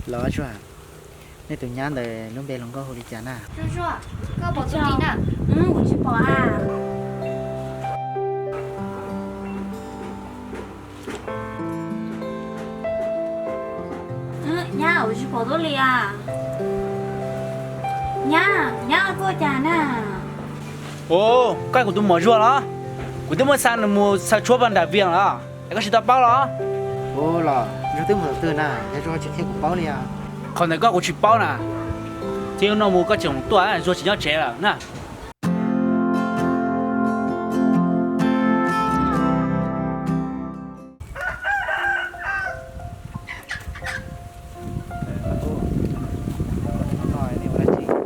Los Tsuag, nej tus nyab ntawd lub npe hluas nkauj hu li cas na? Tsuag, koj pom tus tij na? Kuv tsis pom a. Nyab, kuv tsis pom Tub Lis a. Nyab, nyab, koj cas na? Ua, koj kuv tus muam Zuag los? Kuv twb muab xa nws mus xaws tshuaj paj nram Vias los, es koj tsis tau paub los? Ua los, Zuag twb mus thaum twg na, yog Zuag tsis qhia kuv paub li os. Qhov ntawd koj kuv tsis paub na. Ces no mus koj tseem tuaj, Zuag tsis nyob tsev lawm na.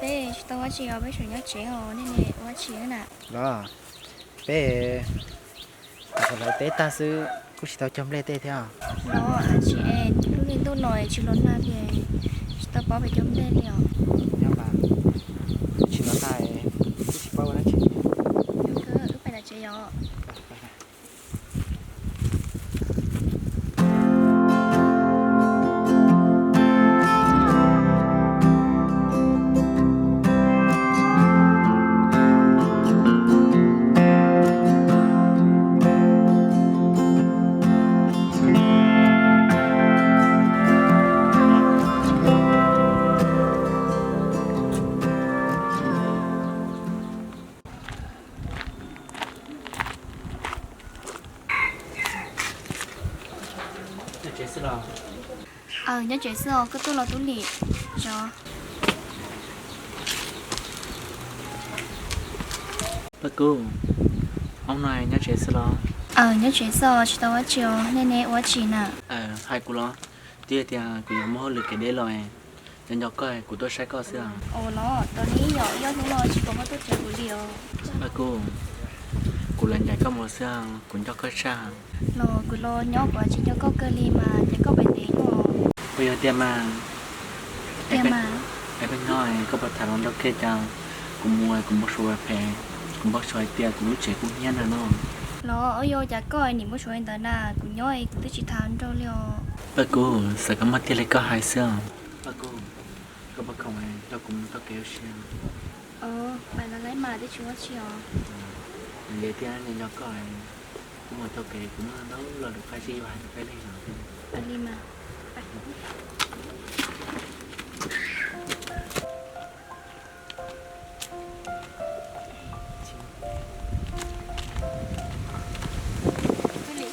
Peb tsis tau ua dab tsi os, peb tseem nyob tsev os, nej ne ua dab tsi na? Los, peb hlawv teb tag xwb, kuj tsis tau cog nplej tej thiab. Los tsis es, lub niag ntuj no tsis los nag li, tsis tau paub pem cog nplej li os. Yog mas, tsis los nag, kuj tsis paub ua dab tsi. Wb pais tom tsev os. Nyob tsev xwb los? Aws, nyob tsev xwb os, koj tuaj los Tub Lis. Tso. Paj Kub, hnub no nyob tsev xwb los? Aws, nyob tsev xwb os, tsis tau ua dab tsi os, nej ne ua dab tsi na? Aws, hais kuv los, twb yog tias kuv yuav muaj hauj lwm kev deb los, nco nco koj kuv tuaj saib koj xwb. Ua los, tos li yog ib ob hnub no tsis pom koj tuaj tsev kuv li os. Paj Kub, kuv los ncaim koj mus xwb, kuv nco koj tshaj. Los kuv los nyob kuv tsis nco koj kawg li mas, ces koj pem ntev no. Puas yog tiag mas? Tiag mas. Es koj nyob koj puas tham hluas nraug kiag cas? Kuv mus kuv npau suav phem, kuv npau suav hais tias kuv lub tsev kub hnyiab ntag no. Los yog cas koj nim npau suav li ntawd na, kuv nyob es kuv twb tsis tham hluas nraug li os. Paj Kub, xav koj muaj tiag li koj hais xwb os. Paj Kub, koj puas khoom nrog kuv mus taug kev ua si? Pais los lawm mas, twb tsis muaj dab tsi os. Ntev thiab nco nco koj, kuv mus taug kev kuv muaj ntau lo lus qab zib yuav hais rau peb leej os. Li mas.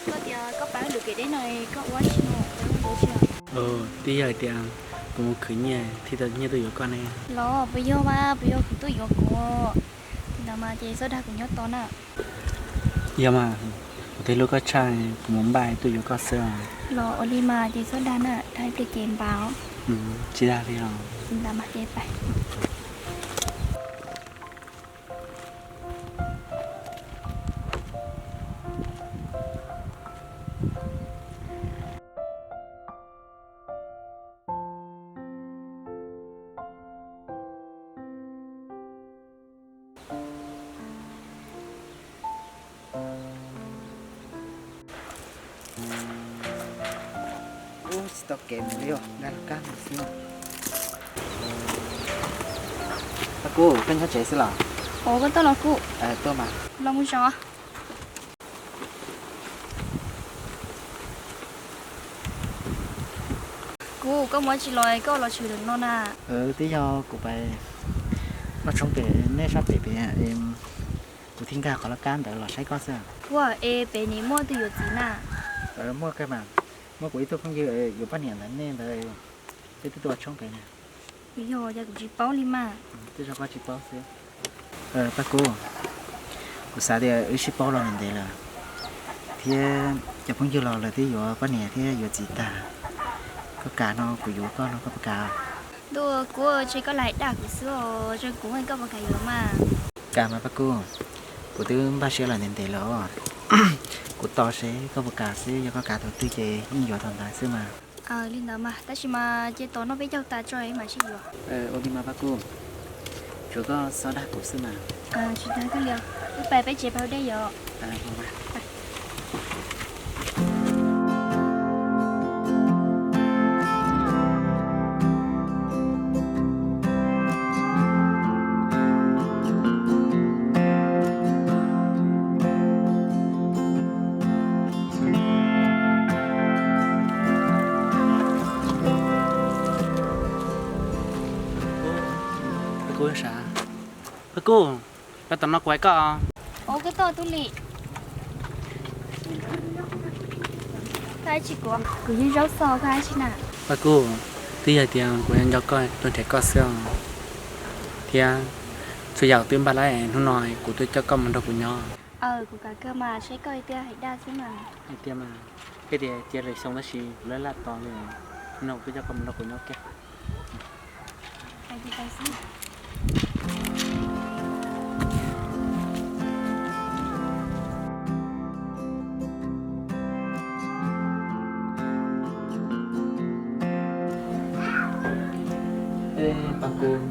Koj tias koj pab lwm kev deb no, koj ua tsis no, koj ua tsis. Twb yog hais tias kuv mus khwv nyiaj thiaj tau nyiaj tuaj yuav koj ne. Los puas yog mas, puas yog kuv tuaj yuav kuv? Li ntawd mas ces txhob dag kuv nyob tos na. Yog mas, kuv twb hlub koj tshaj, kuv mus npaj tuaj yuav koj xwb os. Los ua li mas ces txhob dag na, dag ib pliag ces npam os. Tsis dag li os. Li ntawd mas ces pais. Ub, tsis tau kev mus li os, dag los kab mus xwb. Paj Kub, koj nyob tsev xwb los? Ua, koj tuaj los kuv tuaj mas. Los mus zov. Kuv, koj mus tsis los, koj los tshwm lawm no na? Twb yog kuv pais noj tshoob pem nej sab pem pem, kuv thiaj nkag qhov laj kab ntawd los saib koj xwb. Ua, es pem nim muaj tus yuav txiv na? Muaj kawg mas, muaj kuv ib tug phooj ywg yuav poj niam ntawd nej ntawd, peb twb tuaj ua tshoob pem na. Yog, yog kuv tsis paub li mas. Twb yog koj tsis paub xwb. Paj Kub, kuv xav tias wb sib paub los ntev lawm, thiab cov phooj ywg los lawv twb yuav poj niam thiab yuav txiv tag. Koj kam no kuv yuav koj no koj puas kam? Ntuj, kuv tsis, koj lam dag kuv xwb os, zoo kuv koj puas kam yuav mas? Kam mas Paj Kub, kuv twb npaj siab los ntev ntev lawm os. Kuv tos seb koj puas kam xwb, yog koj kam thaum twg ces yeej yuav thaum ntawd xwb mas. Li ntawd mas, tab sis mas cia tos noj peb caug tas tso mam sib yuav. Ua li mas Paj Kub, tsuav koj txhob dag kuv xwb mas. Tsis dag koj li os, wb pais peb tsev pab dej yom. Kub sav, Paj Kub, los tom no kuv hais koj. Ua koj toj tub li. Koj tsis kuv, kuv yeej zaub xo koj tsis na. Paj Kub, twb yog tias kuv nco koj tuaj nrhiav koj xwb os. Thiab txhua yam twb npaj lawm, hnub no kuv tuaj coj koj mus nrog kuv nyob. Aw, kuv kam kawg mas, saib koj ib tiag hais daj xwb mas. Hais tias mas, koj tias cia lwm xyoo tab sis kuv laj laj tos li, hnub no kuv tuaj coj koj mus nrog kuv nyob kiag. Paj Kub,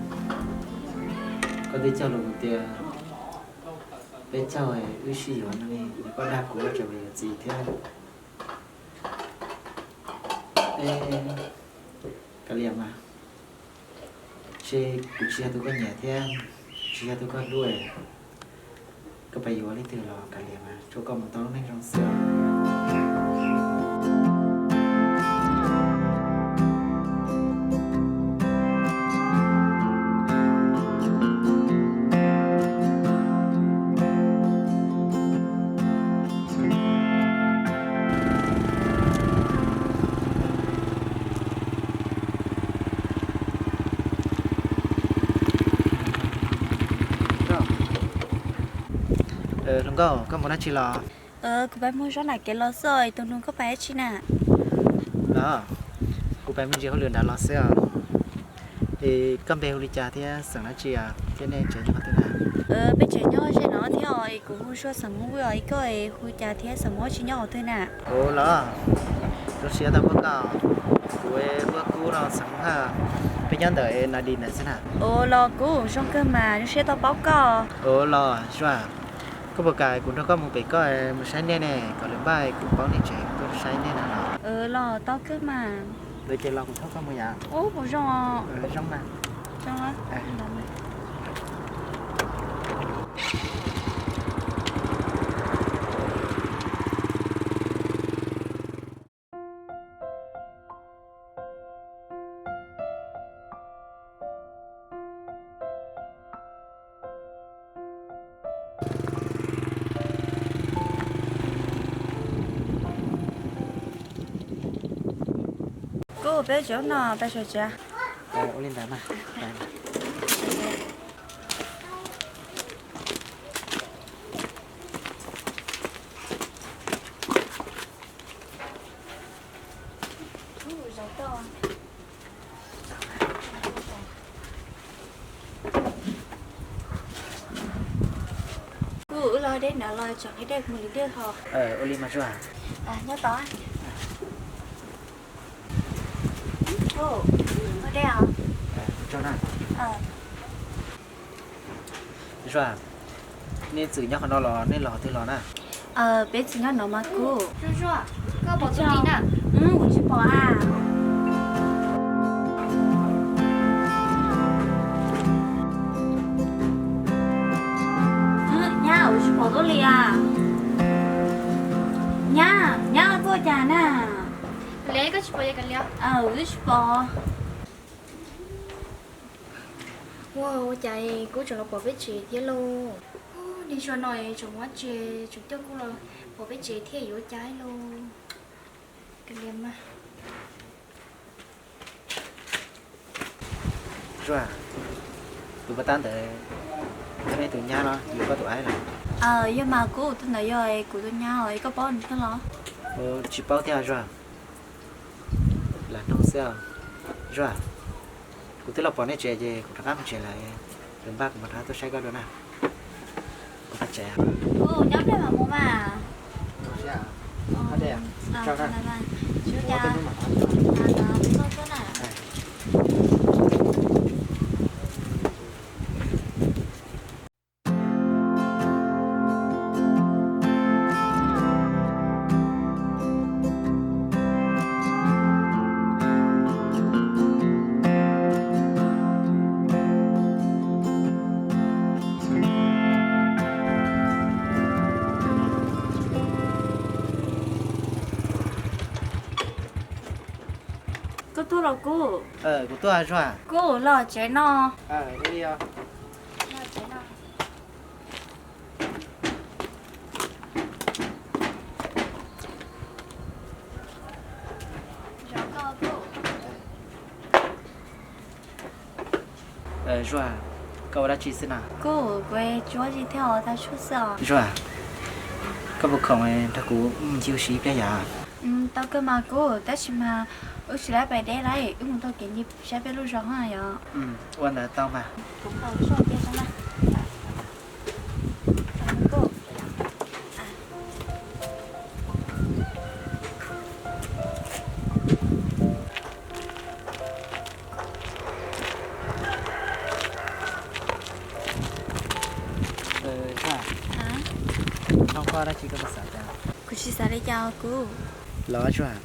koj twb cog lus tias peb caug wb sib yuav no ne, es koj dag kuv ua tsav yuav txiv thiab. Kav liam mas, ntshe kuv tsis yog tus koj nyiam thiab tsis yog tus koj hlub. Koj pab yuav leej twg los kav liam mas, tsuav koj mus tau lub neej zoo xwb. Hluas nkauj, koj mus dab tsi los? Kuv pab mus zov nam kev los xwb, tus nus koj pab dab tsi na? Los, kuv pab me ntsis hauj lwm nrad los xwb os. Es koj npe hu li cas thiab xeem dab tsi thiab nej tsev nyob qhov twg na? Peb tsev nyob ze no thiab os, es kuv hu ua Zuag xeem Hmoob Vwj os, es koj hu li cas thiab xeem Hmoob dab tsi nyob qhov twg na? Ua los, zoo siab tau pom koj. Kuv hu ua Kub no xeem Hmoob Hawj, peb nyob ntawm Nas Dis ntawd xwb na. Ua los Kub, zoo kawg mas, zoo siab tau paub koj. Ua los Zuag, koj puas kam kuv nrog koj mus pem koj mus saib nej ne, kom lwm npaj kuv paub nej tsev kuv tuaj saib nej na los? Los tau kawg mas. Ntawd ces los kuv thauj koj mus yom. Ub, puas zoo? Zoo mas. Kub, peb tsev no peb sawv tsev. Ua li ntawd mas. Kuv los deb nrad los tseem deb mus li dej ho. Ua li mas Zuag. Nyob tod. Deb os. Zuag, nej txwm nyob qhov no los nej los qhov twg los na? Peb txwm nyob no mas Kub. Zuag, koj pom tub li na? Kuv tsis pom a. Nyab, kuv tsis pom tub li a. Nyab, nyab, koj ua cas na? Kav liam, koj tsis pom yog Kav liam? Kuv tsis pom. Ua, ua cas kuv tseem los pom peb tsev thiab lauj? Niag Zuag no tseem ua tsev tseem coj kuv los pom peb tsev thiab yuav ua cas lauj? Kav liam mas. Zuag, tus paj tab ntawd yog nej tus nyab los yog koj tus aib los? Yog mas Kub, tus ntawd yog kuv tus nyab os, koj paub nws thiab los? Tsis paub thiab Zuag. Lam noog xwb. Zuag, kuv twb los pom nej tsev ces kuv rov qab mus tsev lawm, lwm npaj kuv mam rov qab tuaj saib koj dua na. Kuv nyob pliag mam mus mas. Kub, kuv tuaj Zuag. Kub, los tsev no. Zuag, koj ua dab tsi xwb na? Kub, kuv tsis ua dab tsi thiab os, tag tshuaj xwb os. Zuag, koj puas khoom nrog kuv ncig ua si ib pliag yom? Tau kawg mas Kub, tab sis mas wb tsis laib pais deb lawm, wb mus taug kev ncig saib peb lub zos yom. Ua ntawd tau mas. Zuag, nrog koj dab tsi koj puas xav cas? Kuv tsis xav li cas Kub. Los Zuag,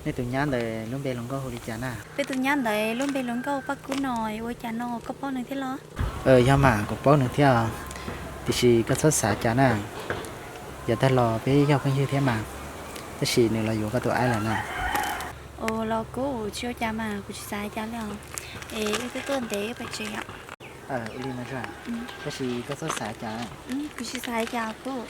nej tus nyab ntawd lub npe hluas nkauj hu li cas na? Peb tus nyab ntawd lub npe hluas nkauj Paj Kub no, ua cas no koj paub nws thiab los? Yog mas kuv paub nws thiab, tiam sis koj txhob xav cas na. Yav tag los peb yog phooj ywg thiab mas, tab sis nws los yuav koj tus aib lawm na. Los Kub, tsis ua cas mas, kuv tsis xav cas li os. Es wb twb tuaj ntev, wb pais tsev os. Ua li mas Zuag, tab sis koj txhob xav cas. Kuv tsis xav cas Kub.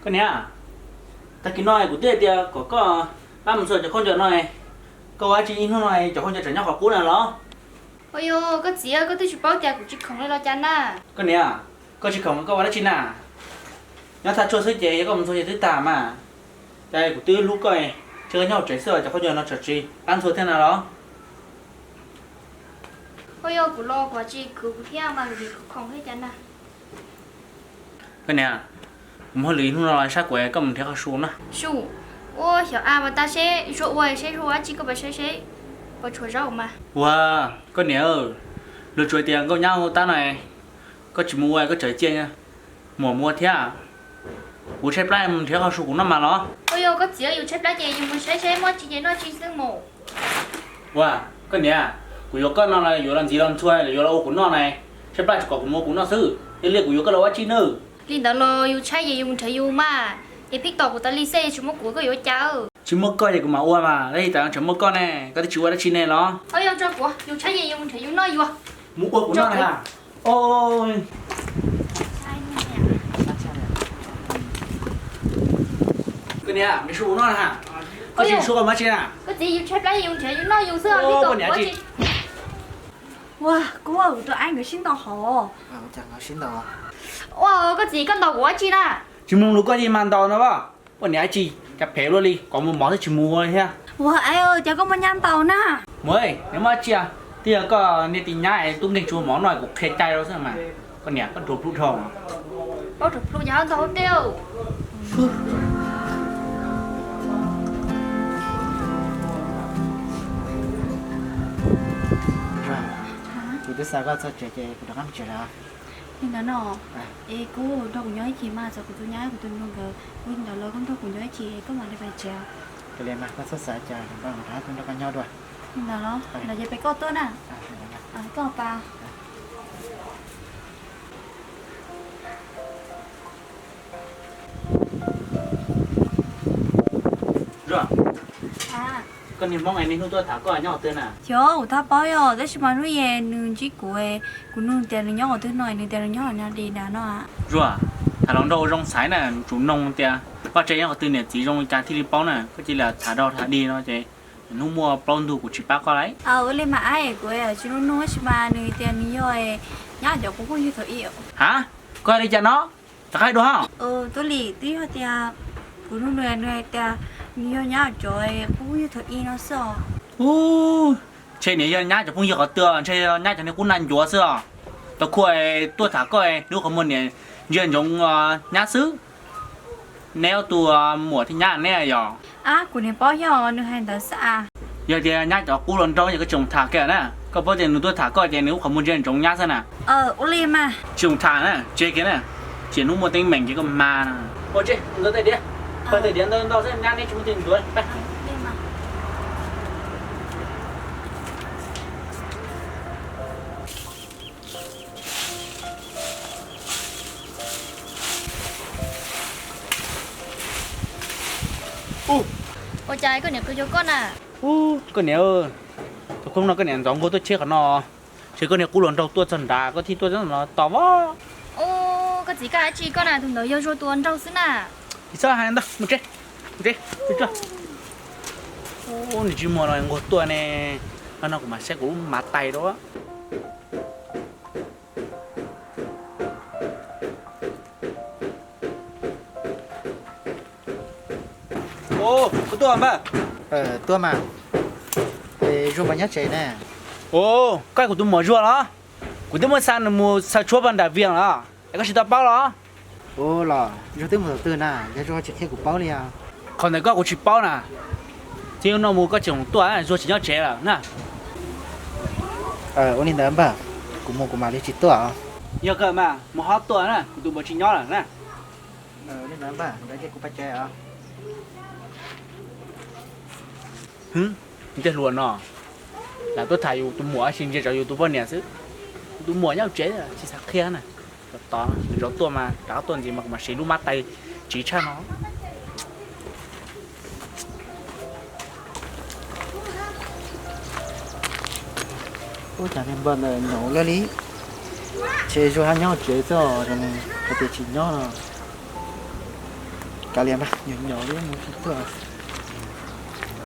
Koj niam, tag kis no kuv twb hais tias kom koj pab mus ntxhua cov khaub ncaws no, koj ua dab tsi ib hnub no cov khaub ncaws tseem nyob qhov qub na los? Ua yog koj txiv, koj twb tsis paub tias kuv tsis khoom li los cas na? Koj niam, koj tsis khoom koj ua dab tsi na? Nyob thaj tshuaj xwb ces yog koj mus ntxhua ces twb tag mas. Cas kuv twb hlub koj, ntshe koj nyob hauv tsev xwb os, cov khaub ncaws no tsam tsis pab ntxhua thiab na los? Ua yog kuv los kuv tsis khwv kuv thiab mas kuv khoom thiab cas na. Koj niam, kuv muab lwm hnub no los sab kuv, koj mus nrhiav qhov su na. Su? Ua xyov a mas tas seb Zuag ua seb Zuag ua dab tsi, koj pab saib seb puas tshuav zaub mas. Ua, koj niam, luag tsuas tias nkauj nyab ua tab no, koj tsis mus ua koj tseem cia muam mus ua thiab. Kuv tshaib plab mus nrhiav qhov su kuv noj mas los. Ua yog koj txiv, yus tshaib plab ces yus mus saib seb muaj tsi ces noj tsi xwb mus. Ua, koj niam, kuv yuav koj no los yuav los ntxiv los ntxhua los yuav los ua kuv noj na, tshaib plab tsuas kom kuv mus ua kuv noj xwb, yog li kuv yuav koj los ua dab tsi nawb? Li ntawd los yus tshaib ces yus mus nrhiav yus mas, es phij tom kuv tas li xwb tsis muaj kuv koj yuav ua cas? Tsis muaj koj ces kuv mam ua mas, tab sis tam no tseem muaj koj ne, koj twb tsis ua dab tsi ne los? Ua yog tso kuv, yus tshaib ces yus mus nrhiav yus noj yus. Mus ua kuv noj na. Koj niam, me su ua noj na. Koj tsis su koj mus dab tsi na? Koj txiv, yus tshaib plab yus nrhiav yus noj yus xwb, koj niam tsis. Ua, kuv ua kuv tus aib nkawd sib ntaus hauv. Ua, koj txiv koj ntaus kuv ua dab tsi na? Tsis mus lus koj yeej mas ntaus no as. Ua niam dab tsi, cas phem luaj li, kom mus mov twb tsis mus ua thiab. Ua, aib, cas koj muaj nyab ntaus na? Mus, neb muaj dab tsi, twb yog koj niag tij nyab tub nkeeg tsuas mov no kuv qhia cai rau xwb mas. Koj niam, koj rhuav plhu dhau. Koj rhuav plhu cas ntaus dej. Kuv twb xa koj txog tsev ces kuv rov qab mus tsev lawm. Li ntawd no, es koj nrog kuv nyob ib chim mas, txog kuv tus nyab kuv tus nus nkawd ua li ntawd los koj nrog kuv nyob ib chim koj mam li pais tsev. Ua li mas koj txhob xav cas, kuv nrog koj nyob dua. Li ntawd los, ntawd ces peb koj tuaj na. Koj pa. Koj niag Hmoob es niaj hnub tuaj tham koj nyob qhov twg na? Xyov, kuv twb paub yog, tab sis mas hnub ib nws ntsib kuv, kuv nug tias nws nyob qhov twg no, nws tias nws nyob hauv Nas Dis ntag no. Zuag, tham hluas nraug zoo xaiv na, tsum nug tias koj tsev nyob qhov twg, niam txiv zoo li cas thiaj li paub na. Koj cia li tham dog tham dig no ces hnub muaj plaub ntug kuv tsis pab koj lauj. Ua li mas aib, kuv tsis nug nug tab sis mas nws tias nws yog nyab cov qub phooj ywg thaum ub. Ha, koj hais li cas no? Rov qab hais dua. Tuaj li twb yog tias kuv nug nws, nws hais tias nws yog nyab cov qub phooj ywg thaum ub no xwb os. Ntshe niam yog nyab cov phooj ywg qhov twg, ntshe yog nyab cov niag qub nag ncuav xwb os. Tau khuj tuaj tham koj, hnub qhov muag niam ntsia ntsoov nyab xwb. Neb ob tug muam thiab nyab neb yog? Ab, kuv niam paub yog nws hais ntawd xwb as. Yog tias nyab cov qub hluas nraug ces koj tsis mus tham kiag na. Koj paub tias nws tuaj tham koj ces nws ub qhov muag ntsia ntsoov nyab xwb na. Ua li mas. Tsis mus tham na, tseg kiag na. Tsis hnub muaj teeb meem ces koj hma no. Ua tsis ntxuav tais diav, pawg tais diav ntau ntau xwb, nyab neb tsis muaj twg ntxuav. Ua cas koj niam qw cuag koj na? Ub, koj niam, thaum koj no koj niam ntxov nquag tuaj cheb qhov no, ces koj niam qub hluas nraug tuaj txog nrad koj thiaj tuaj no tos vos. Ub, koj txiv, koj hais dab tsi koj na? Tus ntawd yog Zuag tus hluas nraug xwb na. Tsis txhob hais ntau, mus tsev, mus tsev, mus tsev. Ub, nws tsis muaj no nquag tuaj ne. Hnub no kuv mam saib kuv lub mav tais rau. Koj tuaj npawg? Tuaj mas. Zuag puas nyob tsev ne? Ub, koj kuv tus muam Zuag los? Kuv twb muab xa nws mus xaws tshuaj paj nram Vias los, es koj tsis tau paub los? Ub, los Zuag twb mus thaum twg na, yog Zuag tsis qhia kuv paub li os. Qhov ntawd koj kuv tsis paub na. Txij no mus koj tseem tuaj, Zuag tsis nyob tsev lawm na. Ua li ntawd npawg, kuv mus kuv mam li tsis tuaj os. Yog kawg mas mus ho tuaj na, kuv tus muam tsis nyob lawm na. Li ntawd npawg, ntawd ces kuv pais tsev os. Hwb, tej hluas no lam tuaj tham yus tus muam tab sis ntsia tsam yus tus poj niam xwb. Yus tus muam nyob tsev tsis xav qhia na. Tos tos nws zaum tuaj mas rov qab tuaj ntxiv mas kuv mam siv lub mav tais tsiv tshaj no. Ub, cas niag npawg ntawd nyaum luaj li. Ces Zuag haj nyob tsev xwb, hais tias tsis nyob no. Kav liam, nyaum nyaum li mus tsis tuaj.